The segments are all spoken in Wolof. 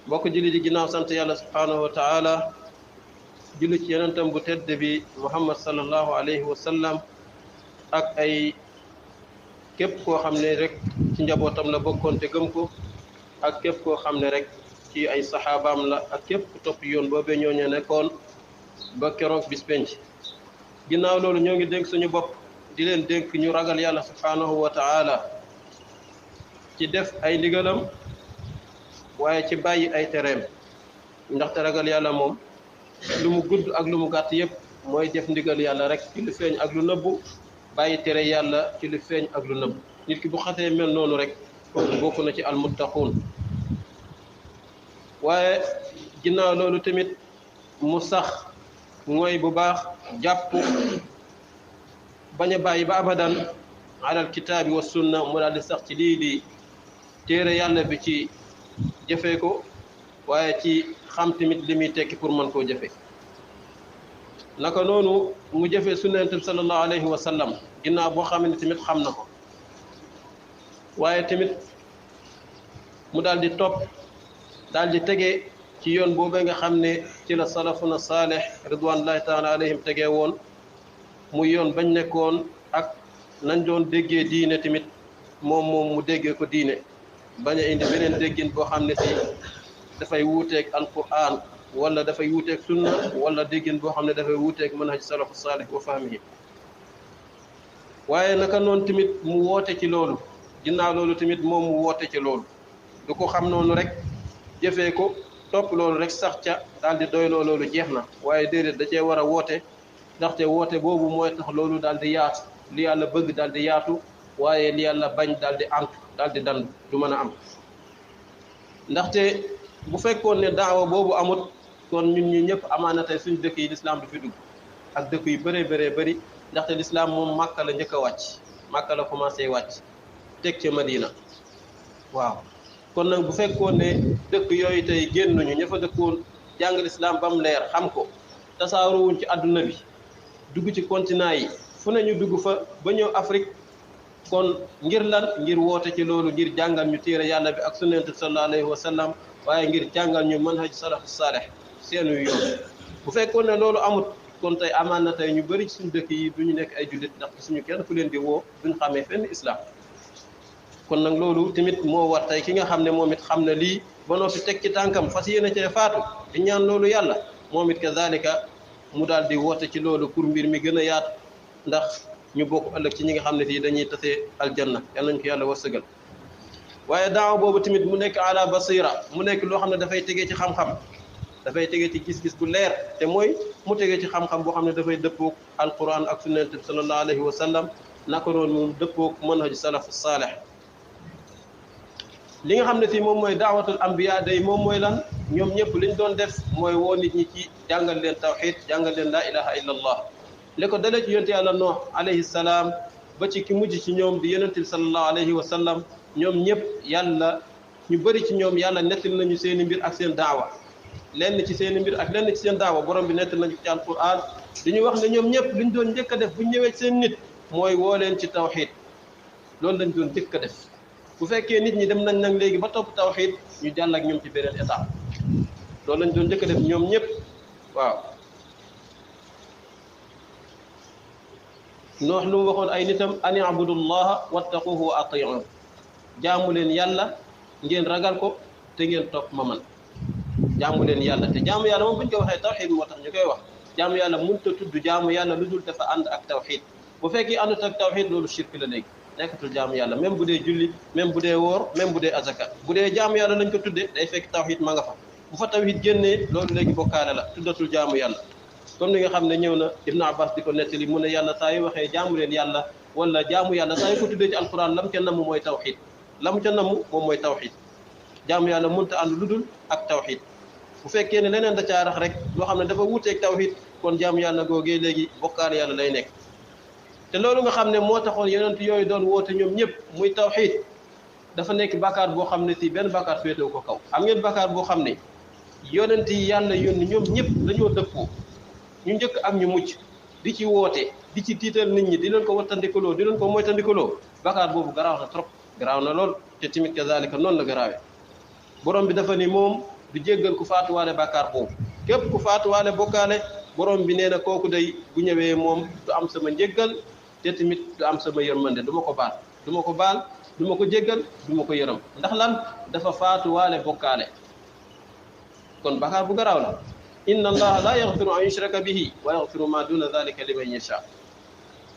mbokk julli di ginnaaw sant yàlla subhaanahu wa taala julli ci yonentam bu tedd bi muhammad sallallahu alayhi wa sallam ak ay képp koo xam ne rek ci njabootam la bokkoon te gëm ko ak képp koo xam ne rek ci ay saxaabaam la ak képp ku topp yoon boobee ñooñu nekkoon ba keroog bis penc ginnaaw loolu ñoo ngi dénk suñu bopp di leen dénk ñu ragal yàlla subhaanahu wa taala ci def ay ndigalam waaye ci bàyyi ay tereem ndaxte ragal yàlla moom lu mu gudd ak lu mu gàtt yépp mooy def ndigal yàlla rek ci lu feeñ ak lu nëbbu bàyyi tere yàlla ci lu feeñ ak lu nëbbu nit ki bu xasee mel noonu rek bokk na ci almuttaquun waaye ginnaaw loolu tamit mu sax mooy bu baax jàpp bañ a bàyyi ba abadan alal kitaabi wa sunna mu daal di sax ci lii di téere yàlla bi ci jëfee ko waaye ci xam tamit li muy tekki pour mën koo jëfe naka noonu mu jëfee sunna Yonent bi sallallahu alayhi wa sallam ginnaaw boo xam ne tamit xam na ko waaye tamit mu daal di topp daal di tege ci yoon boobee nga xam ne ci la salafuna saalih ridwanullahi taala alayhim tegee woon muy yoon bañ nekkoon ak nañ doon déggee diine tamit moom mu déggee ko diine bañ a indi beneen déggin boo xam ne si dafay wuuteeg alquran wala dafay wuuteeg sunna wala déggin boo xam ne dafay wuuteeg manhaj salafu saalih wa fahmihi waaye naka noonu tamit mu woote ci loolu ginnaaw loolu tamit moom mu woote ci loolu du ko xam noonu rek jëfee ko topp loolu rek sax ca daal di doyloo loolu jeex na waaye déedéet da cee war a woote ndaxte woote boobu mooy tax loolu daal di yaatu li yàlla bëgg daal di yaatu waaye li yàlla bañ daal di antu daal di dandu du mën a am ndaxte bu fekkoon ne daawa boobu amut kon ñun ñi ñëpp amaana tey suñu dëkk yi lislaam du fi dugg ak dëkk yu bëree bëri ndaxte lislaam moom Màkka la njëkk a wàcc Màkka la commencé wàcc teg ca Madina waaw kon nag bu fekkoon ne dëkk yooyu tey génnuñu ña fa dëkkoon jàng lislaam ba mu leer xam ko tasaaroowuñ ci àdduna bi dugg ci continent yi fu ne ñu dugg fa ba ñëw Afrique kon ngir lan ngir woote ci loolu ngir jàngal ñu téere yàlla bi ak sunna Yonent bi sallallahu alayhi wa sallam waaye ngir jàngal ñu manhaj salafu saalih seenu yoon bu fekkoon ne loolu amut kon tey amaan na tey ñu bëri ci suñu dëkk yi duñu nekk ay jullit ndax suñu kenn ku leen di woo duñ xamee fenn islam kon nag loolu tamit moo war tey ki nga xam ne moom it xam na lii ba noppi teg ci tànkam fas yéene cee faatu di ñaan loolu yàlla moom it kazalika mu daal di woote ci loolu pour mbir mi gën a yaatu ndax ñu bokk ëllëg ci ñi nga xam ne fii dañuy tasee aljanna yal nañ ko yàlla wërsëgal waaye daawa boobu tamit mu nekk ala basira mu nekk loo xam ne dafay tegee ci xam-xam dafay tegee ci gis-gis bu leer te mooy mu tegee ci xam-xam boo xam ne dafay dëppoog alquran ak sunna Yonent bi sallallahu alayhi wa sallam naka noonu mu dëppoog manhaj salafu saalih li nga xam ne fii moom mooy daawatul anbiya day moom mooy lan ñoom ñëpp liñ doon def mooy woo nit ñi ci jàngal leen tawxid jàngal leen laa ilaha illa allah li ko dalee ci yonent yàlla Nuux alayhi salaam ba ci ki mujj ci ñoom di yonent bi sallallahu alayhi wa sallam ñoom ñëpp yàlla ñu bëri ci ñoom yàlla nettali nañu seen i mbir ak seen daawa lenn ci seen i mbir ak lenn ci seen daawa borom bi nettali nañu ci alquran dañuy wax ne ñoom ñëpp liñ doon njëkk a def bu ñu ñëwee ci seen nit mooy woo leen ci tawxid loolu lañ doon njëkk a def bu fekkee nit ñi dem nañ nag léegi ba topp tawxid ñu jàll ak ñoom ci beneen étape loolu lañ doon njëkk a def ñoom ñëpp waaw noox lu mu waxoon ay nitam an ibudullaha wattaquhu wa atiun jaamu leen yàlla ngeen ragal ko te ngeen topp ma man jaamu leen yàlla te jaamu yàlla moom bu ñu ko waxee tawxid moo tax ñu koy wax jaamu yàlla mënut a tudd jaamu yàlla lu dul dafa ànd ak tawxid bu fekkee àndut ak tawxid loolu shirk la léegi nekkatul jaamu yàlla même bu dee julli même bu dee woor même bu dee azaka bu dee jaamu yàlla lañ ko tuddee day fekk tawxid ma nga fa bu fa tawxid génnee loolu léegi bokkaale la tuddatul jaamu yàlla comme ni nga xam ne ñëw na Ibnu Abbas di ko nettali mu ne yàlla saa yu waxee jaamu leen yàlla wala jaamu yàlla saa yu ko tuddee ci alquran lam ca namm mooy tawxid lam ca namm moom mooy tawxid jaamu yàlla mënta ànd lu dul ak tawxid bu fekkee ne leneen da caa rax rek loo xam ne dafa wuuteeg tawxid kon jaamu yàlla googee léegi bokkaale yàlla lay nekk te loolu nga xam ne moo taxoon yonent yooyu doon woote ñoom ñëpp muy tawxid dafa nekk bàkkaar boo xam ne si benn bàkkaar féetewu ko kaw am ngeen bàkkaar boo xam ne yonent yi yàlla yónni ñoom ñëpp dañoo dëppoo ñu njëkk ak ñu mucc di ci woote di ci tiital nit ñi di leen ko wattandikuloo di leen ko moytandikuloo bàkkaar boobu garaaw na trop garaaw na lool te tamit kazalika noonu la garaawee borom bi dafa ni moom du jéggal ku faatuwaale bàkkaar boobu képp ku faatuwaale bokkaale borom bi nee na kooku day bu ñëwee moom du am sama njéggal te tamit du am sama yërmande du ma ko baal du ma ko baal du ma ko jéggal du ma ko yërëm ndax lan dafa faatuwaale bokkaale kon bàkkaar bu garaaw la inna allaha la yaghfiru an yushraka bihi wa yaghfiru ma duna dhalika liman yasha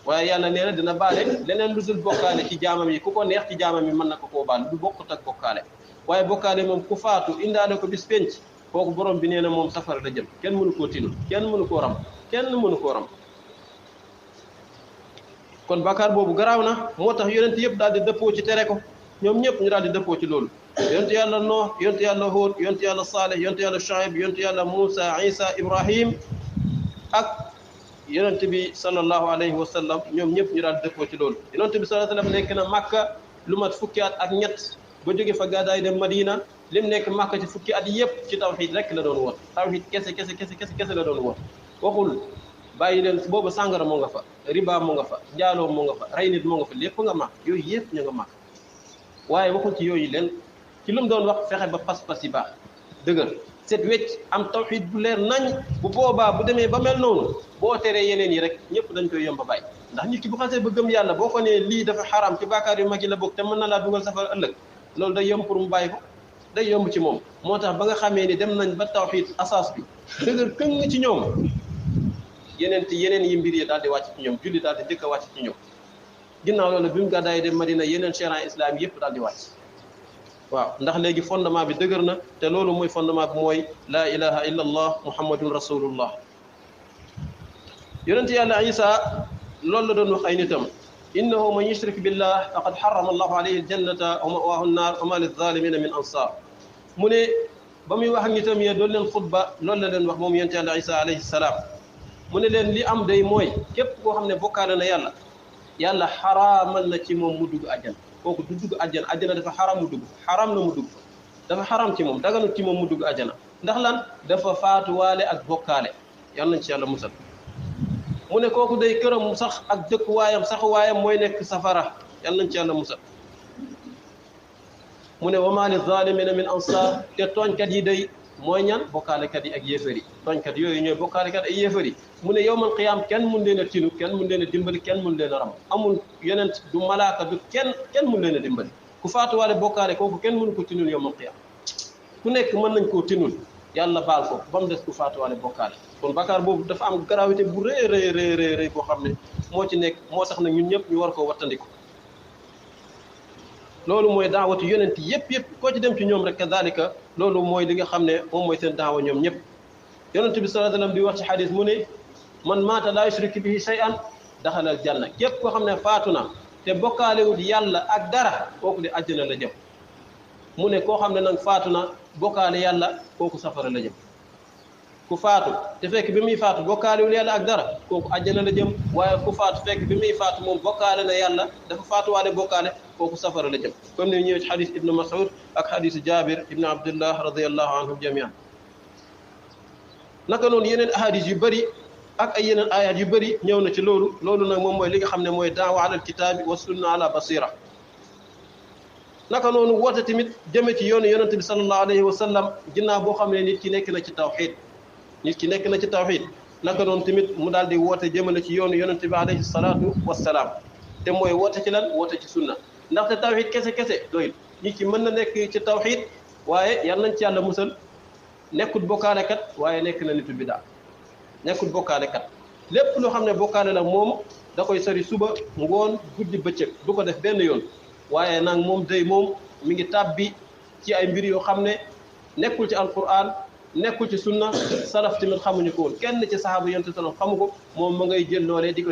waaye yàlla nee na dina baale leneen lu dul bokkaale ci jaamam yi ku ko neex ci jaamam yi mën na ko koo baal du bokkut ak bokkaale waaye bokkaale moom ku faatu indaale ko bis penc kooku borom bi nee na moom safara la jëm kenn mënu koo tinu kenn mënu koo ram kenn mënu koo ram kon bàkkaar boobu garaaw na moo tax yonent yëpp daal di dëppoo ci tere ko ñoom ñëpp ñu daal di dëppoo ci loolu yonent yàlla Nooh yonent yàlla Huud yonent yàlla Saalih yonent yàlla Shuayb yonent yàlla Muusa Isa Ibrahim ak yonent bi sallallahu alayhi wa sallam ñoom ñëpp ñu daal di dëppoo ci loolu yonent bi sallallahu alayhi wa sallam nekk na Makka lu mat fukki at ak ñett ba jóge fa gàddaay dem Madina lim nekk Makka ci fukki at yëpp ci tawxiid rek la doon woon tawxiid kese la doon woon waxul bàyyi leen boobu sàngara moo nga fa riba moo nga fa njaaloo moo nga fa rey nit moo nga fa lépp nga màkk yooyu yëpp ñu nga màkk waaye waxul ci yooyu leen ci lu mu doon wax fexe ba pas-pas yi baax dëgër set wecc am tawxiid bu leer nañ bu boobaa bu demee ba mel noonu boo teree yeneen yi rek ñëpp dañ koy yomb a bàyyi ndax nit ki bu xasee ba gëm yàlla boo ko nee lii dafa xaraam ci bàkkaar yu mag yi la bokk te mën na laa dugal safara ëllëg loolu day yomb pour mu bàyyi ko day yomb ci moom moo tax ba nga xamee ni dem nañ ba tawxiid asaas bi dëgër këng ci ñoom yeneen yi mbir yi daal di wàcc ci ñoom julli daal di njëkk a wàcc ci ñoom ginnaaw loolu bi mu gàddaay dem Madina yeneen sharia islam yëpp daal di wàcc waaw ndax léegi fondement bi dëgër na te loolu mooy fondement bi mooy laa ilaha illa allah muhammadun rasulullah yonent yàlla Isa loolu la doon wax ay nitam innahu man yushrik billah faqad harrama allahu alayhi aljannata wa ma'wahu an-nar wa ma lizalimina min ansar mu ne ba muy wax ak nitam yee doon leen xutba loolu la leen wax moom yonent yàlla Isa alayhi salaam mu ne leen li am day mooy képp koo xam ne bokkaale na yàlla xaraamal na ci moom mu dugg àjjana kooku du dugg àjjana dafa xaraam mu dugg xaraam na mu dugg dafa xaraam ci moom daganut ci moom mu dugg àjjana ndax lan dafa faatuwaale ak bokkaale yàlla nañ ci yàlla musal mu ne kooku day këram sax ak dëkkuwaayam saxuwaayam mooy nekk safara yàlla nañ ci yàlla musal mu ne wa maa li zaalimina min ansaar te tooñkat yi day mooy ñan bokkaalekat yi ak yéefar yi tooñkat yooyu ñooy bokkaalekat ay yéefar yi mu ne yowmal qiyaam kenn mun leen a tinu kenn mun leen a dimbali kenn mun leen a ram amul yonent du malaaka du kenn mun leen a dimbali ku faatuwaale bokkaale kooku kenn mënu ko tinul yowmal qiyaam ku nekk mën nañ koo tinul yàlla baal ko ba mu des ku faatuwaale bokkaale kon bakkaar boobu dafa am gravité bu rëy boo xam ne moo ci nekk moo tax na ñun ñëpp ñu war koo wattandiku loolu mooy daawatu yonent yëpp koo ci dem ci ñoom rek kadalika loolu mooy li nga xam ne moom mooy seen daawa ñoom ñëpp yonent bi sallallahu alayhi wasallam di wax ci xadis mu ne man maata laa yushriku bihi shay'an daxalal janna képp koo xam ne faatu na te bokkaalewul yàlla ak dara kooku di àjjana la jëm mu ne koo xam ne nag faatu na bokkaale yàlla kooku safara la jëm ku faatu te fekk bi muy faatu bokkaalewul yàlla ak dara kooku àjjana la jëm waaye ku faatu fekk bi muy faatu moom bokkaale na yàlla dafa faatuwaale bokkaale kooku safara la jëm comme ni ñëwee ci xadis ibnu Mas'ud ak xadisu Jaabir ibnu Abdullah radiyallahu anhum jamian naka noonu yeneen ahadis yu bëri ak ay yeneen ayat yu bëri ñëw na ci loolu nag moom mooy li nga xam ne mooy daawa alal kitaabi wa sunna ala basira naka noonu woote tamit jëme ci yoonu yonent bi sallallahu alayhi wa sallam ginnaaw boo xam ne nit ki nekk na ci tawxiid naka noonu tamit mu daal di woote jëmale ci yoonu yonent bi alayhi salaatu wassalaam te mooy woote ci lan woote ci sunna ndaxte tawxiid kese doyul nit ki mën na nekk ci tawxiid waaye yal nañ ci yàlla musal nekkul bokkaalekat waaye nekk na nitu bidaa nekkul bokkaalekat lépp loo xam ne bokkaale la moom da koy sori suba ngoon guddi bëccëg du ko def benn yoon waaye nag moom mi ngi tàbbi ci ay mbir yoo xam ne nekkul ci alquran nekkul ci sunna salaf tamit xamuñu ko woon kenn ci sahaaba yonent sallam xamu ko moom ma ngay jël loolee di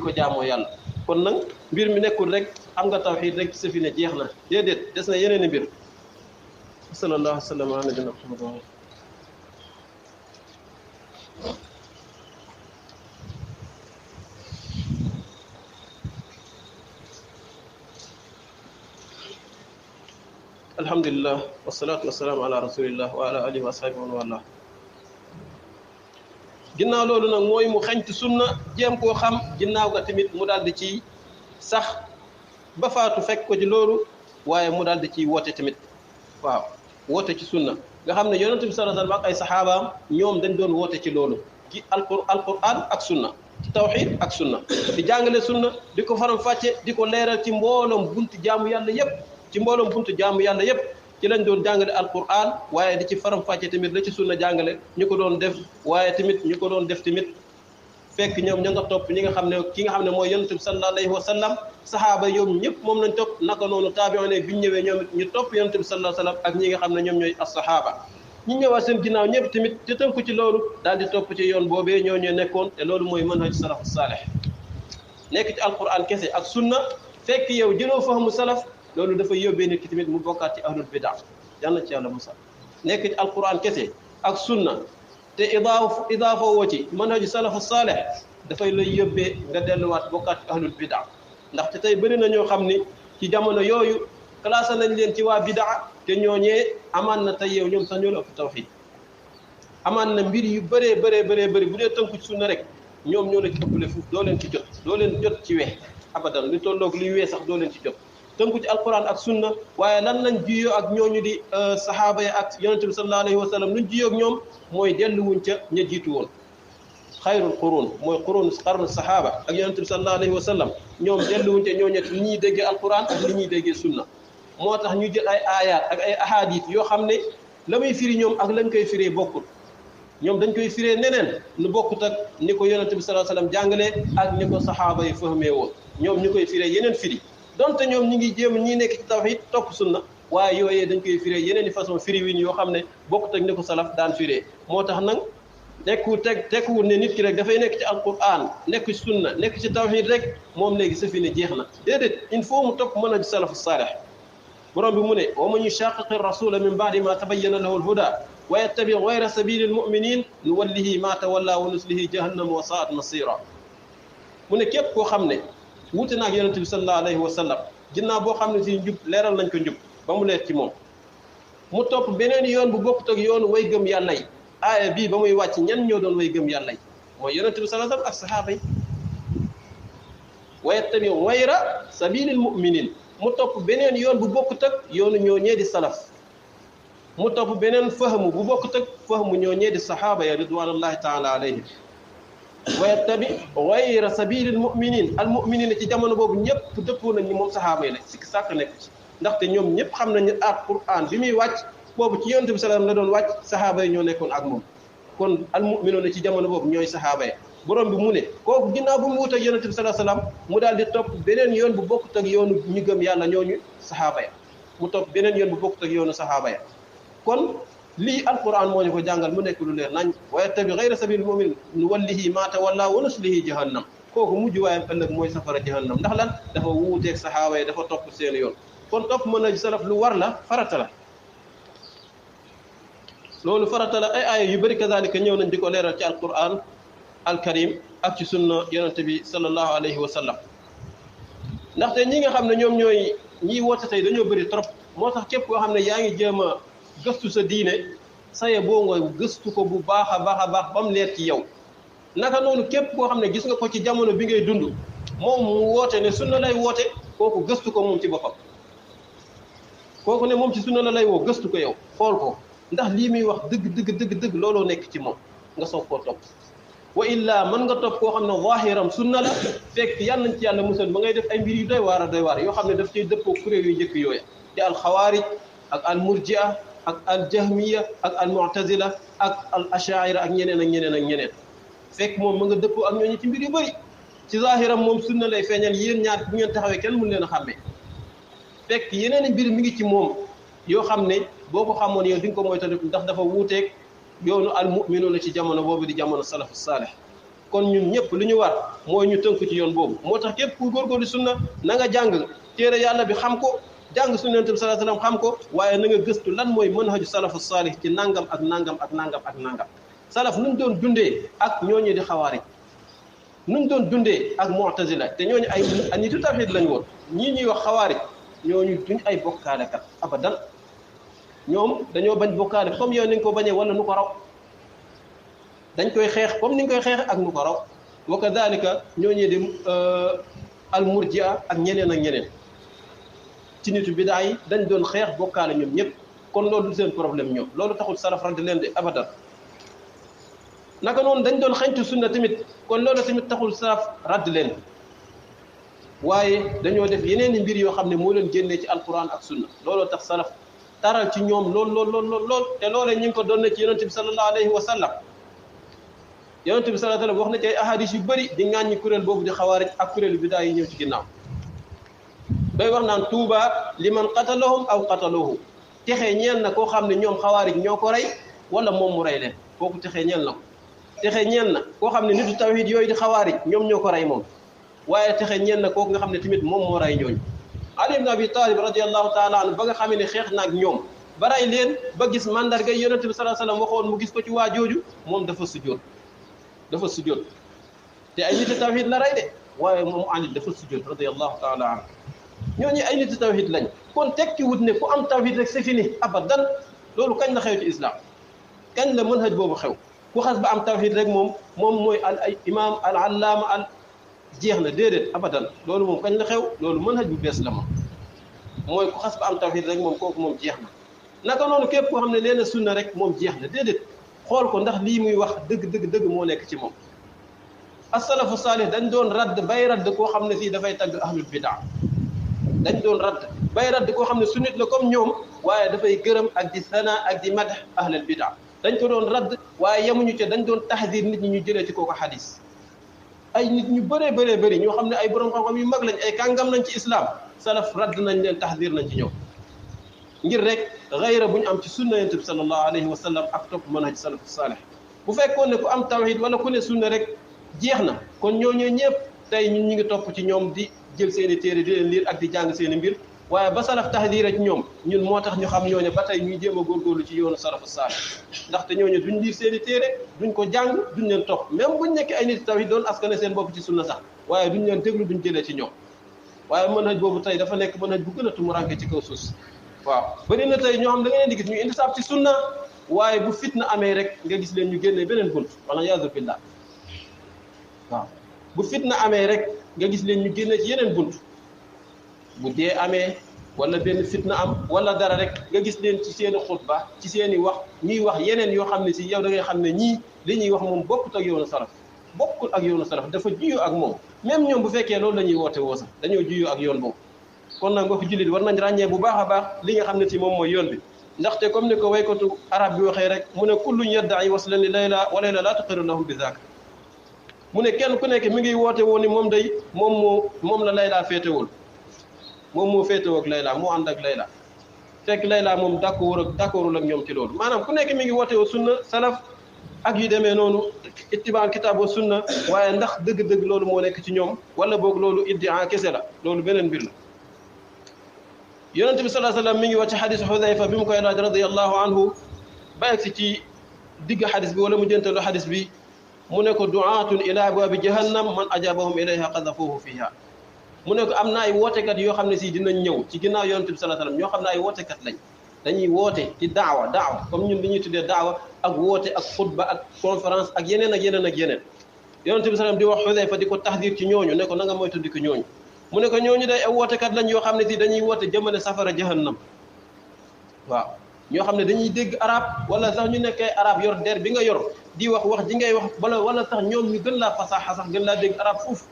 ko jaamoo yàlla kon nag mbir mi nekkul rek am nga tawxiid rek sa fi ne jeex na déedéet des na yeneen i mbir sallallahu alayhi wa sallam ala nabiyina Muhammad alhamdulillah wasalaatu wasalaamu ala rasulillah wa ala alihi wa ashabihi wa wala ginnaaw loolu nag mooy mu xañtu sunna jéem koo xam ginnaaw ga tamit mu daal di ci sax ba faatu fekk ko ci loolu waaye mu daal di ciy woote tamit waaw woote ci sunna nga xam ne yonent bi sallallahu alayhi wasallam ak ay saxaabaam ñoom dañ doon woote ci loolu ci alquran ak sunna ci tawxid ak sunna di jàngale sunna di ko faram fàcce di ko leeral ci mbooloom buntu jaamu yàlla yépp ci mbooloom buntu jaamu yàlla yépp ci lañ doon jàngale alquran waaye di ci faram fàcce tamit la ci sunna jàngale ñu ko doon def waaye tamit ñu ko doon def tamit fekk ñoom ña nga topp ñi nga xam ne ki nga xam ne mooy yonent bi sallallahu alayhi wa sallam saxaaba yoom ñëpp moom lañ topp naka noonu taabi'oon biñ ñëwee ñoom ñu topp yonent bi sallallahu alayhi wa sallam ak ñi nga xam ne ñoom ñooy as-saxaaba ñi ñëwaat seen ginnaaw ñëpp tamit te tënku ci loolu daal di topp ci yoon boobee ñoo ñu nekkoon te loolu mooy manhaj salafu saalih nekk ci alquran kese ak sunna fekk yow jëloo fahmu salaf loolu dafa yóbbee nit ki tamit mu bokkaat ci ahlul bidaa yal na ci yàlla musal nekk ci alquran kese ak sunna te idaafa woo ci manhaj salafu saalih dafay lay yóbbee nga delluwaat bokkaat ci ahlul bidaa ndaxte tey bëri na ñoo xam ni ci jamono yooyu classé nañ leen ci waa bidaa te ñooñee amaan na tey yow ñoom sax ñoo la ëpp tawxiid amaan na mbir yu bëree bëri bu dee tënku ci sunna rek ñoom ñoo la ci ëppale fuuf doo leen ci jot doo leen jot ci weex abadan lu tolloog luy wee sax doo leen ci jot tënku ci alquran ak sunna waaye lan lañ jiyoo ak ñooñu di saxaaba ya ak yonente bi sallallahu alayhi wa sallam luñ jiyoo ak ñoom mooy delluwuñ ca ña jiitu woon xayrul qurun mooy qarnu saxaaba ak yonente bi sallallahu alayhi wa sallam ñoom delluwuñ ca ñooñet li ñuy déggee alquran ak li ñuy déggee sunna moo tax ñu jël ay ayat ak ay ahadith yoo xam ne la muy firi ñoom ak lañ koy firee bokkul ñoom dañ koy firee neneen nu bokkut ak ni ko yonente bi sallallahu alayhi wa sallam jàngalee ak ni ko saxaaba yi fahmee woon ñoom ñu koy firee yeneen firi donte ñoom ñi ngi jéem ñi nekk ci tawhid topp sunna waaye yooyee dañ koy firee yeneen i façon firi wiñ yoo xam ne bokkut ak ni ko salaf daan firee moo tax nag tekkuwul ne nit ki rek dafay nekk ci alquran nekk ci sunna nekk ci tawhid rek moom léegi sa fi ne jeex na déedéet il faut mu topp mën a salafu saalih borom bi mu ne wa man yushaqiqi rasula min ba'di ma tabayyana lahu al-huda wa yattabi ghayra sabili al-mu'minin nuwallihi ma tawalla wa nuslihi jahannam wa sa'at masira mu ne képp koo xam ne wuute naag yonente bi sallallahu alayhi wa sallam ginnaaw boo xam ne si njub leeral nañ ko njub ba mu leer ci moom mu topp beneen yoon bu bokkut ak yoonu way gëm yàlla yi aaya bii ba muy wàcc ñan ñoo doon way gëm yàlla yi mooy yonente bi sallallahu alayhi wa sallam ak sahaaba yi wa yattabi ghayra sabilil mu'minin mu topp beneen yoon bu bokkut ak yoonu ñoo ñee di salaf mu topp beneen fahmu bu bokkut ak fahmu ñoo ñee di sahaaba ya ridwanullahi taala alayhim wa yattabi ghayra sabilil mu'minin al mu'minin ci jamono boobu ñëpp dëppoo nañ ni moom sahaaba yi la sikk sàkk nekk ci ndaxte ñoom ñëpp xam nañu alquran bi muy wàcc boobu ci yonent bi sallallahu alayhi wasallam la doon wàcc sahaaba yi ñoo nekkoon ak moom kon al mu'minuna ci jamono boobu ñooy sahaaba yi borom bi mu ne kooku ginnaaw bu mu wut ak yonent bi sallallahu alayhi wasallam mu daal di topp beneen yoon bu bokkut ak yoonu ñu gëm yàlla ñooñu sahaaba ya mu topp beneen yoon bu bokkut ak yoonu sahaaba ya kon lii alquran moo ñu ko jàngal mu nekk lu leer nañ wa yattabi ghayra sabilil mu'minin nuwallihi ma tawalla wa nuslihi jahannam kooku mujj waayam ëllëg mooy safara jahannam ndax lan dafa wuuteeg sahaaba yi dafa topp seen yoon kon topp mën a salaf lu war la farata la loolu farata la ay aaya yu bëri kazalika ñëw nañ di ko leeral ci alquran alkarim ak ci sunna yonente bi sallallahu alayhi wa sallam ndaxte ñi nga xam ne ñoom ñooy ñiy woote tey dañoo bëri trop moo tax képp koo xam ne yaa ngi jéem a gëstu sa diine saye boo nga gëstu ko bu baax a baax ba mu leer ci yow naka noonu képp koo xam ne gis nga ko ci jamono bi ngay dund moom mu woote ne sunna lay woote kooku gëstu ko moom ci boppam kooku ne moom ci sunna la lay woo gëstu ko yow xool ko ndax lii muy wax dëgg looloo nekk ci moom nga soog koo topp wa illa mën nga topp koo xam ne zahiram sunna la fekk yàlla nañ ci yàlla musal ba ngay def ay mbir yu doy waar yoo xam ne daf ciy dëppoo kuréel yu njëkk yooya di alxawaarij ak al murji'a ak al jahmiya ak al mu'tazila ak al asha'ira ak ñeneen fekk moom ma nga dëppoo ak ñooñu ci mbir yu bëri ci zahiram moom sunna lay feeñal yéen ñaar bu ngeen taxawee kenn mun leen a xàmmee fekk yeneen mbir mi ngi ci moom yoo xam ne boo ko xamoon yow di nga ko moytandiku ndax dafa wuuteeg yoonu al mu'minuuna ci jamono boobu di jamono salafu saalih kon ñun ñëpp lu ñu war mooy ñu tënku ci yoon boobu moo tax képp ku góorgóorlu sunna na nga jàng téere yàlla bi xam ko jàng sunna Yonent bi sallallahu alayhi wasallam xam ko waaye na nga gëstu lan mooy manhaju salafu saalih ci nangam ak nangam salaf nuñ doon dundee ak ñooñu di xawaarij nuñ doon dundee ak mu'tazila te ñooñu ay nitu tawhid lañ woon ñii ñuy wax xawaarij ñooñu duñ ay bokkaalekat abadan ñoom dañoo bañ bokkaale comme yow ni nga ko bañee wala nu ko raw dañ koy xeex comme ni nga koy xeex ak nu ko raw wa kadhalika ñooñu di al murji'a ak ñeneen ci nitu bidaa yi dañ doon xeex bokkaale ñoom ñëpp kon loolu du seen problème ñoom loolu taxul salaf radd leen de abadan naka noonu dañ doon xañtu sunna tamit kon loolu tamit taxul salaf radd leen waaye dañoo def yeneen i mbir yoo xam ne moo leen génnee ci alquran ak sunna looloo tax salaf taral ci ñoom lool te loolee ñu ngi ko doon ne ci yonente bi sallallahu alayhi wa sallam yonente bi sallallahu alayhi wa sallam wax na ci ay ahadis yu bëri di ŋàññi kuréel boobu di xawaarij ak kuréelu bidaa yi ñëw ci ginnaaw day wax naan tuuba liman qatalahum aw qataluhu texee ñeel na koo xam ne ñoom xawaarij ñoo ko rey wala moom mu rey leen kooku texee ñeel na ko texee ñeel na koo xam ne nitu tawhid yooyu di xawaarij ñoom ñoo ko rey moom waaye texee ñeel na kooku nga xam ne tamit moom moo rey ñooñu Ali ibn Abi Talib radiyallahu taala anhu ba nga xam ne xeex naag ñoom ba rey leen ba gis mandarga yonente bi sallallahu alayhi wasallam waxoon mu gis ko ci waa jooju moom dafa sujjóot te ay nit tawhid la rey de waaye moom Ali dafa sujjóot radiyallahu taala anhu ñooñu ay nit tawhid lañ kon tekki wut ne ku am tawhid rek c'est fini abadan loolu kañ la xew ci islam kañ la manhaj boobu xew ku xas ba am tawhid rek moom mooy al imam al allama al jeex na déedéet abadan loolu moom kañ la xew loolu manhaj bu bees la moom mooy ku xas ba am tawhid rek moom kooku moom jeex na naka noonu képp koo xam ne leen sunna rek moom jeex na déedéet xool ko ndax lii muy wax dëgg moo nekk ci moom as-salafu salih dañ doon radd bay radd koo xam ne fii dafay tagg ahlul bidaa dañ doon radd bay radd koo xam ne sunnit la comme ñoom waaye dafay gërëm ak di sana ak di madax ahlul bidaa dañ ko doon radd waaye yemuñu ca dañ doon tahdir nit ñi ñu jëlee ci kooku xadis ay nit ñu bëree bëri ñoo xam ne ay borom xam-xam yu mag lañ ay kàngam nañ ci islam salaf radd nañ leen tahdir nañ ci ñoom ngir rek xayra bu ñu am ci sunna yonent bi sallallahu alayhi wa sallam ak topp manhaj salafu salih bu fekkoon ne ku am tawhid wala ku ne sunna rek jeex na kon ñooñu ñëpp tey ñun ñu ngi topp ci ñoom di jël seeni téere di leen liir ak di jàng seeni mbir waaye ba salaf tahdira ci ñoom ñun moo tax ñu xam ñooñu ba tey ñuy jéem a góorgóorlu ci yoonu salafu salih ndaxte ñooñu duñ liir seeni téere duñ ko jàng duñ leen topp même buñ nekk ay nit tawhid doon askane seen bopp ci sunna sax waaye duñ leen déglu duñ jëlee ci ñoom waaye manhaj boobu tey dafa nekk manhaj bu gën a tumuranke ci kaw suuf waaw bëri na tey ñoo xam da nga leen di gis ñu indi saab ci sunna waaye bu fitna amee rek nga gis leen ñu génnee beneen bunt wala yaazu billah waaw bu fitna amee rek nga gis leen ñu génne ci yeneen bunt bu dee amee wala benn fitna am wala dara rek nga gis leen ci seeni xutba ci seeni wax ñuy wax yeneen yoo xam ne si yow da ngay xam ne ñii li ñuy wax moom bokkut ak yoonu salaf bokkul ak yoonu salaf dafa juyoo ak moom même ñoom bu fekkee loolu la ñuy woote woo sax dañoo juyoo ak yoon boobu kon nag mbokk jullit war nañ ràññee bu baax a baax li nga xam ne ci moom mooy yoon bi ndaxte comme ni ko waykatu arab bi waxee rek mu ne kulluñ yadda'i waslan li layla wa layla laa tuqiru lahum bi zaaka mu ne kenn ku nekk mi ngi woote woon ni moom day moom la layla féetewul moom moo féetewoo ak layla moo ànd ak layla fekk layla moom d'accordul ak ñoom ci loolu maanaam ku nekk mi ngi woote woo sunna salaf ak yu demee noonu ittibaa kitaab wa sunna waaye ndax dëgg-dëgg loolu moo nekk ci ñoom wala boog loolu iddia kese la loolu beneen mbir la yonent bi sallallahu alayhi wasallam mi ngi wax ci xadis Xudayfa bi mu koy laaj radiyallahu anhu ba egsi ci digg xadis bi wala mu jëntalu xadis bi mu ne ko du'aatun ila abwaabi jahannam man ajabahum ilayha qadafuhu fiha mu ne ko am na ay wootekat yoo xam ne si dinañ ñëw ci ginnaaw yonent bi sallallahu alayhi wasallam ñoo xam ne ay wootekat lañ dañuy woote ci daawa comme ñun li ñuy tuddee daawa ak woote ak xutba ak conférence ak yeneen yonent bi sallallahu alayhi wasallam di wax Xudayfa di ko taxdir ci ñooñu ne ko na nga moytu di ko ñooñu mu ne ko ñooñu day ay wootekat lañ yoo xam ne si dañuy woote jëmale safara jahannam waaw ñoo xam ne dañuy dégg arab wala sax ñu nekkee arab yor der bi nga yor di wax ji ngay wax wala sax ñoom ñu gën laa fasaxa sax gën laa dégg arab fuuf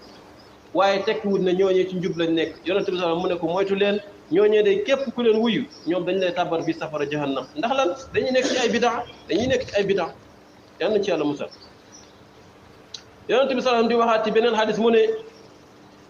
waaye tekkiwut ne ñooñee ci njub lañ nekk yonent bi sallallahu alayhi wasallam mu ne ko moytu leen ñooñee day képp ku leen wuyu ñoom dañ lay tàbbar bi safara jahannam ndax lan dañuy nekk ci ay bidaa yal na ci yàlla musal yonent bi sallallahu alayhi wasallam di waxaat ci beneen xadis mu ne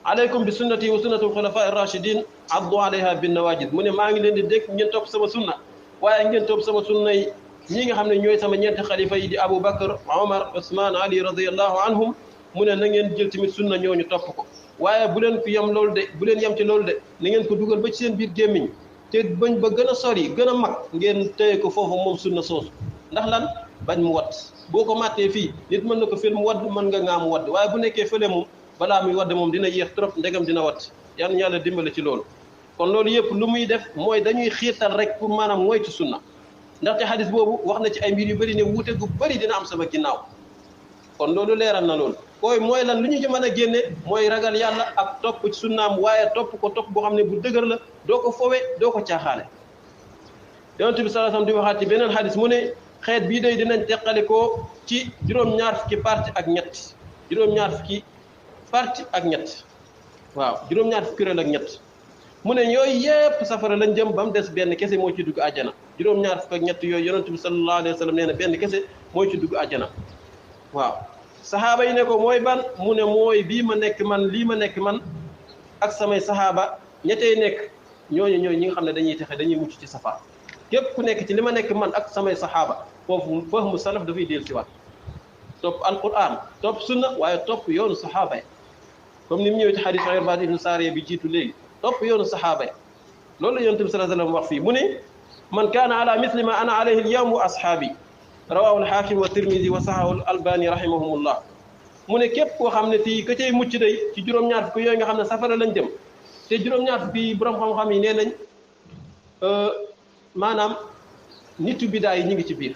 alaykum bi sunnati wa sunnati al-khulafa ar-rashidin addu alayha bin nawajid mu ne maa ngi leen di dégg ngeen topp sama sunna waaye ngeen topp sama sunna yi ñi nga xam ne ñooy sama ñeenti xalifa yi di Abu Bakr Omar Ousmane Ali radiyallahu anhum mu ne na ngeen jël tamit sunna ñooñu topp ko waaye bu leen ko yem loolu de bu leen yem ci loolu de na ngeen ko dugal ba ci seen biir gémmiñ te bañ ba gën a sori gën a mag ngeen téye ko foofu moom sunna soosu ndax lan bañ mu wadd boo ko màttee fii nit mën na ko fil mu wadd mën nga ŋaa mu wadd waaye bu nekkee fële moom balaa muy wadd moom dina yéex trop ndegam dina wadd yal na yàlla dimbale ci loolu kon loolu yëpp lu muy def mooy dañuy xiirtal rek pour maanaam moytu sunna ndaxte xadis boobu wax na ci ay mbir yu bëri ne wuute gu bëri dina am sama ginnaaw kon loolu leeral na loolu mooy lan lu ñu ci mën a génne mooy ragal yàlla ak topp ci sunnaam waaye topp ko topp boo xam ne bu dëgër la doo ko fowe doo ko caaxaale yonent bi sallallahu alayhi wasallam di waxaat ci beneen xadis mu ne xeet bii day dinañ teqalikoo ci juróom-ñaar fukki parti ak ñett juróom-ñaar fukki parti ak ñett waaw juróom-ñaar fukki kuréel ak ñett mu ne yooyu yépp safara lañ jëm ba mu des benn kese moo ci dugg àjjana juróom-ñaar fukk ak ñett yooyu yonent bi sallallahu alayhi wasallam nee na benn kese moo ci dugg àjjana waaw saxaaba yi ne ko mooy ban mu ne mooy bii ma nekk man lii ma nekk man ak samay saxaaba ñettey nekk ñooñu ñi nga xam ne dañuy texe dañuy mucc ci safara képp ku nekk ci li ma nekk man ak samay saxaaba foofu fahmu salaf dafay del ci waat topp alquran topp sunna waaye topp yoonu saxaaba yi comme ni mu ñëwee ci xadis Irbaad ibnu Saariya bi jiitu léegi topp yoonu saxaaba yi loolu la yonent bi sallallahu alayhi wasallam wax fii mu ne man kaana ala misli ma ana alayhi al-yawm wa ashaabi rawahu al-Haakim wa Tirmidhi wa sahahu al-Albani rahimahumullah mu ne képp koo xam ne fii ka cay mucc day ci juróom-ñaar fukk yooyu nga xam ne safara lañ jëm te juróom-ñaar fukk yi borom xam-xam yi nee nañ maanaam nitu bidaa yi ñu ngi ci biir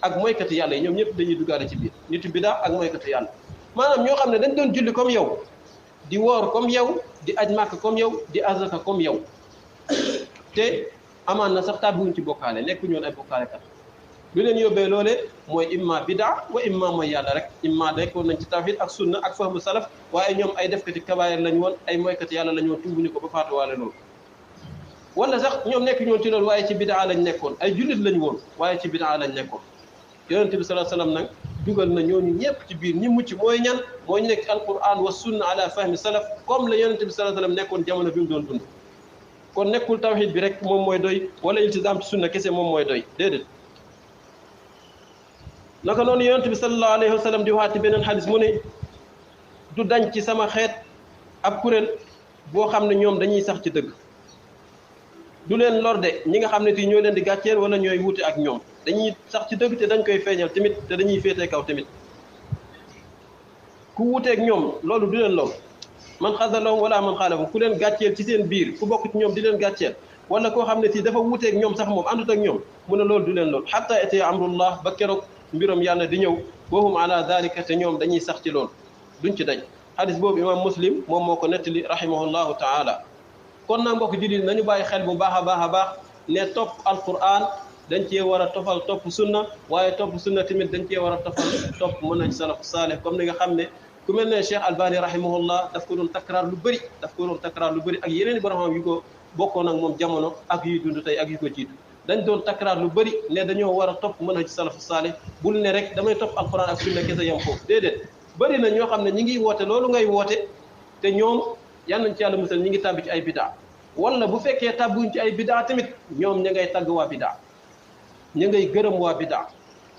ak moykatu yàlla yi ñoom ñëpp dañuy duggaale ci biir nitu bidaa ak moykatu yàlla maanaam ñoo xam ne dañ doon julli comme yow di woor comme yow di aj màkk comme yow di azaka comme yow te amaan na sax tàbbiwuñ ci bokkaale nekkuñu woon ay bokkaale kat lu leen yóbbee loole mooy imma bidaa wa imma mooy yàlla rek imma nekkoon nañ ci tawhid ak sunna ak fahmu salaf waaye ñoom ay defkati kabaayir lañ woon ay moykati yàlla lañ woon tuubuñu ko ba faatuwaale loolu wala sax ñoom nekkuñu woon ci loolu waaye ci bidaa lañ nekkoon ay jullit lañ woon waaye ci bidaa lañ nekkoon yonent bi sallallahu alayhi wasallam nag dugal na ñooñu ñëpp ci biir ñi mucc mooy ñan mooy ñu nekk ci alquran wa sunna ala fahmi salaf comme la yonent bi sallallahu alayhi wasallam nekkoon jamono bi mu doon dund kon nekkul tawhid bi rek moom mooy doy wala iltizam ci sunna kese moom mooy doy déedéet naka noonu yonent bi sallallahu alayhi wasallam di waxaat ci beneen xadis mu ne du dañ ci sama xeet ab kuréel boo xam ne ñoom dañuy sax ci dëgg du leen lor de ñi nga xam ne ti ñoo leen di gàcceel wala ñooy wuute ak ñoom dañuy sax ci dëgg te dañ koy feeñal tamit te dañuy féetee kaw tamit ku wuuteeg ñoom loolu du leen lor man xasalahum wala man xaalafum ku leen gàcceel ci seen biir ku bokk ci ñoom di leen gàcceel wala koo xam ne si dafa wuuteeg ñoom sax moom àndut ak ñoom mu ne loolu du leen lor hatta ati amrullah ba keroog mbiram yàlla di ñëw wahum ala dalika te ñoom dañuy sax ci loolu duñ ci dañ hadis boobu imam muslim moom moo ko nettali rahimahullahu taala kon nag mbokk jullit nañu bàyyi xel bu baax a baax a baax ne topp alquran dañ cee war a tofal topp sunna waaye topp sunna tamit dañ cee war a tofal topp manhaj salaf salih comme ni nga xam ne ku mel ne Cheikh Albani rahimahullah daf ko doon takraar lu bëri ak yeneen i borom yu ko bokkoon ak moom jamono ak yuy dund tey ak yu ko jiitu dañ doon takraar lu bëri ne dañoo war a topp manhaj salaf salih bul ne rek damay topp alquran ak sunna kese yam foofu déedéet bëri na ñoo xam ne ñi ngi woote loolu ngay woote te ñoom yal nañ ci yàlla musal ñi ngi tàbbi ci ay bidaa wala bu fekkee tàbbuñ ci ay bidaa tamit ñoom ña ngay tagg waa bidaa ña ngay gërëm waa bidaa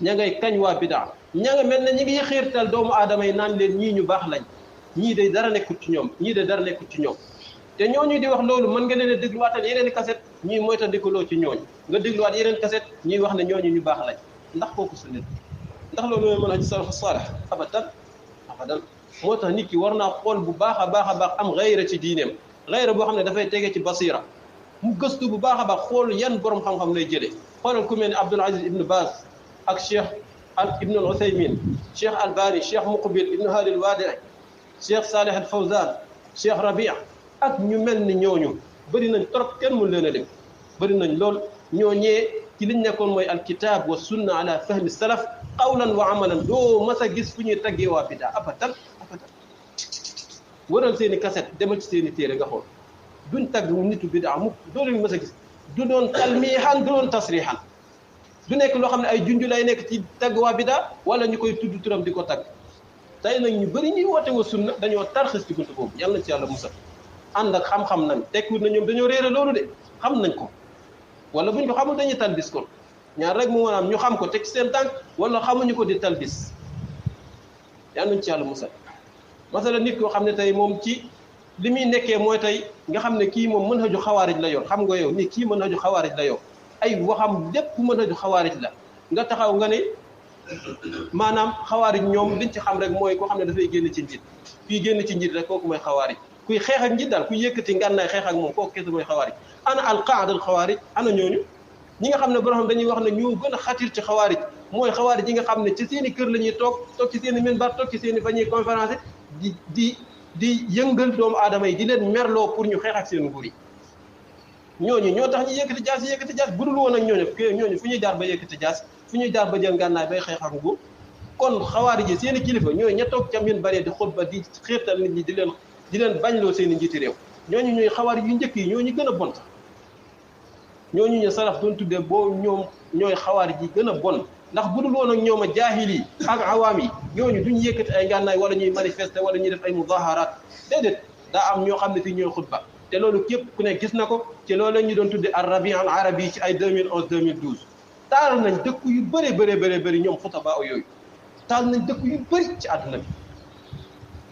ña ngay kañ waa bidaa ña nga mel ne ñi ngi xiirtal doomu aadama yi naan leen ñii ñu baax lañ ñii de dara nekkut ci ñoom ñii de dara nekkut ci ñoom te ñooñu di wax loolu mën nga leen a dégluwaatal yeneen i kaset ñuy moytandikuloo ci ñooñ nga dégluwaat yeneen kaset ñuy wax ne ñooñu ñu baax lañ ndax kooku su nit ndax loolu mooy mën a ci salaf salih abadan moo tax nit ki war naa xool bu baax a baax am xayra ci diineem xayra boo xam ne dafay tege ci basira mu gëstu bu baax a baax xool yan borom xam-xam lay jëlee xoolal ku mel ne Abdul Aziz ibn Baz ak Cheikh ibn al-Uthaymin Cheikh Albani Cheikh Muqbil ibn Hadi al-Wadi'i Cheikh Salih al-Fawzan Cheikh Rabi' ak ñu mel ni ñooñu bëri nañ trop kenn mun leen a lim bëri nañ lool ñooñee ci liñ nekkoon mooy alkitab wa sunna ala fahmi salaf qawlan wa amalan doo mas a gis fu ñuy taggee waa bidaa abadan waral seen i kaset demal ci seen i téere nga xool duñ tagg nitu bidaa mukk doo leen mas a gis du doon talmihan du doon tasrihan du nekk loo xam ne ay junju lay nekk ci tagg waa bidaa wala ñu koy tudd turam di ko tagg tey nag ñu bëri ñuy woote wa sunna dañoo tarxis ci buntu boobu yàlla na ci yàlla musal ànd ak xam-xam nañ tekkiwut na ñoom dañoo réere loolu de xam nañ ko wala buñ ko xamul dañuy talbis kon ñaar rek mu maanaam ñu xam ko teg ci seen tànk wala xamuñu ko di talbis yàlla nañ ci yàlla musal masala nit koo xam ne tey moom ci li muy nekkee mooy tey nga xam ne kii moom mën haju xawaarij la yor xam nga yow ni kii mën haju xawaarij la yor ay waxam lépp mën haju xawaarij la nga taxaw nga ne maanaam xawaarij ñoom liñ ci xam rek mooy koo xam ne dafay génn ci njiit kuy génn ci njiit rek kooku mooy xawaarij kuy xeex ak njiit daal kuy yëkkati ngànnaay xeex ak moom kooku kese mooy xawaarij ana alqaada al xawaarij ana ñooñu ñi nga xam ne borom dañuy wax ne ñoo gën a xatir ci xawaarij mooy xawaarij yi nga xam ne ci seen i kër la ñuy toog ci seen i minbar toog ci seen i fa ñuy conférence di yëngal doomu aadama yi di leen merloo pour ñu xeex ak seen nguur yi ñooñu ñoo tax ñu yëkkati jaas budul woon ak ñooñu fu ñuy jaar ba yëkkati jaas fu ñuy jaar ba jël ngànnaay bay xeex ak nguur kon xawaari ji seen i kilifa ñooy ña toog ca min bari di xutba di xiirtal nit ñi di leen bañloo seen i njiiti réew ñooñu ñooy xawaari yu njëkk yi ñooñu gën a bon sax ñooñu ñu salaf doon tuddee boo ñoom ñooy xawaari ji gën a bon ndax budul woon ak ñoom a jaahil yi ak awaam yi ñooñu duñ yëkkati ay ngànnaay wala ñuy manifester wala ñuy def ay mudaharaat déedéet daa am ñoo xam ne fii ñooy xutba te loolu képp ku ne gis na ko ci loolu la ñu doon tuddee ar rabi al arabi ci ay 2011 2012 taal nañ dëkk yu bëri ñoom xutaba yooyu taal nañ dëkk yu bëri ci àdduna bi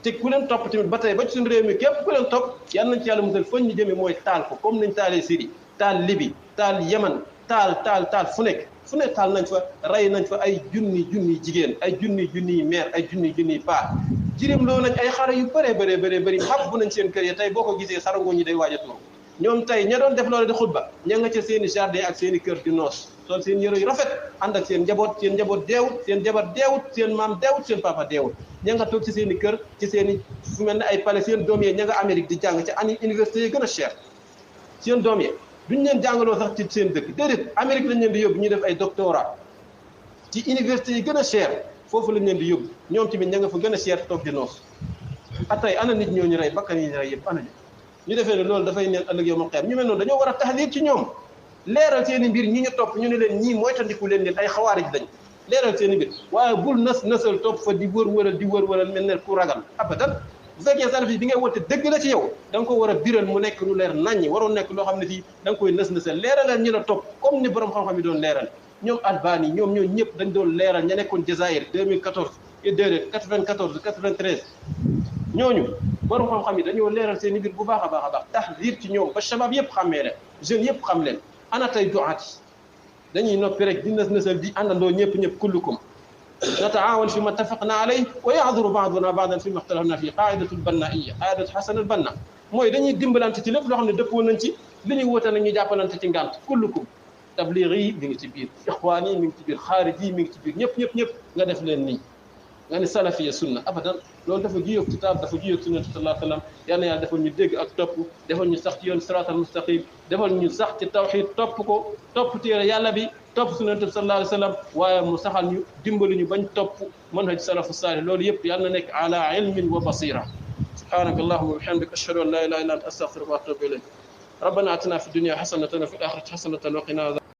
te ku leen topp tamit ba tey ba ci suñu réew mi képp ku leen topp yal nañ ci yàlla musal fañ ñu jëmee mooy taal ko comme nañ taalee Syrie taal Libye taal Yemen taal fu nekk taal nañ fa rey nañ fa ay junni jigéen ay junni meer ay junni paa jirim loo nañ ay xare yu bëri xab bu nañ seen kër ya tey boo ko gisee sarango ñi day waaj a tuur ñoom tey ña doon def loolu di xutba ña nga ca seen i jardin ak seen i kër di noos sol seen yëre yu rafet ànd ak seen njaboot deewut seen jabar deewut seen maam deewut seen papa deewut ña nga toog ci seen i kër ci seen i fu mel ne ay palais seen doom yi ña nga Amérique di jàng ci université yi gën a cher seen doom yi duñ leen jàngaloo sax ci seen dëkk déedéet Amérique lañ leen di yóbbu ñuy def ay doctorat ci université yi gën a cher foofu lañ leen di yóbbu ñoom tamit ña nga fa gën a cher toog di noos atay ana nit ñooñu rey bakkan yi rey yëpp ana ñu defee ne loolu dafay neen ëllëg yow ma xeer ñu mel noonu dañoo war a tahdir ci ñoom leeral seen i mbir ñi ñu topp ñu ne leen ñii mooy tandiku leen ay xawaarij lañ leeral seen i mbir waaye bul nësal topp fa di wër mel ne ku ragal abadan bu fekkee salaf yi bi ngay woote dëgg la ci yow da nga ko war a biral mu nekk lu leer naññi waroon nekk loo xam ne fii da nga koy nësal leeralal ñi la topp comme ni borom xam-xam yi doon leeral ñoom Albani ñoom ñoo ñëpp dañ doon leeral ña nekkoon Jazaïr 2014 déedéet 94 93 ñooñu borom xam-xam yi dañoo leeral seen i mbir bu baax a baax tahdir ci ñoom ba shabab yëpp xàmmee leen jeunes yëpp xam leen ana tey duaat yi dañuy noppi rek di nësal di àndandoo ñëpp kullukum nata'aawan fi ma ttafaqna alayhi wa ya'dhuru ba'duna ba'dan fi ma ixtalafna fi qaa'idatu al-banna'iyya qaa'idatu Hasan al-Banna mooy dañuy dimbalante ci lépp loo xam ne dëppoo nañ ci li ñuy woote nag ñu jàppalante ci ngànt kullukum tabliig yi mi ngi ci biir ixwaan yi mi ngi ci biir xaarij yi mi ngi ci biir ñëpp nga def leen nii nga ne salafiya sunna abadan loolu dafa jiyoog kitaab dafa jiyoog sunna sallallahu alayhi wa sallam yal na yàlla defal ñu dégg ak topp defal ñu sax ci yoon siraatal mustaqim defal ñu sax ci tawxiid topp téere yàlla bi topp sunna sallallahu alayhi wa sallam waaye mu saxal ñu dimbali ñu bañ topp manhaj salafu saalih loolu yëpp yal na nekk ala ilmin wa basira subhanaka allahumma wa bihamdika ashhadu an la ilaha illa anta astaghfiruka wa atubu ilayk rabbana atina fi dunya hasanatan wa fil akhirati hasanatan wa qina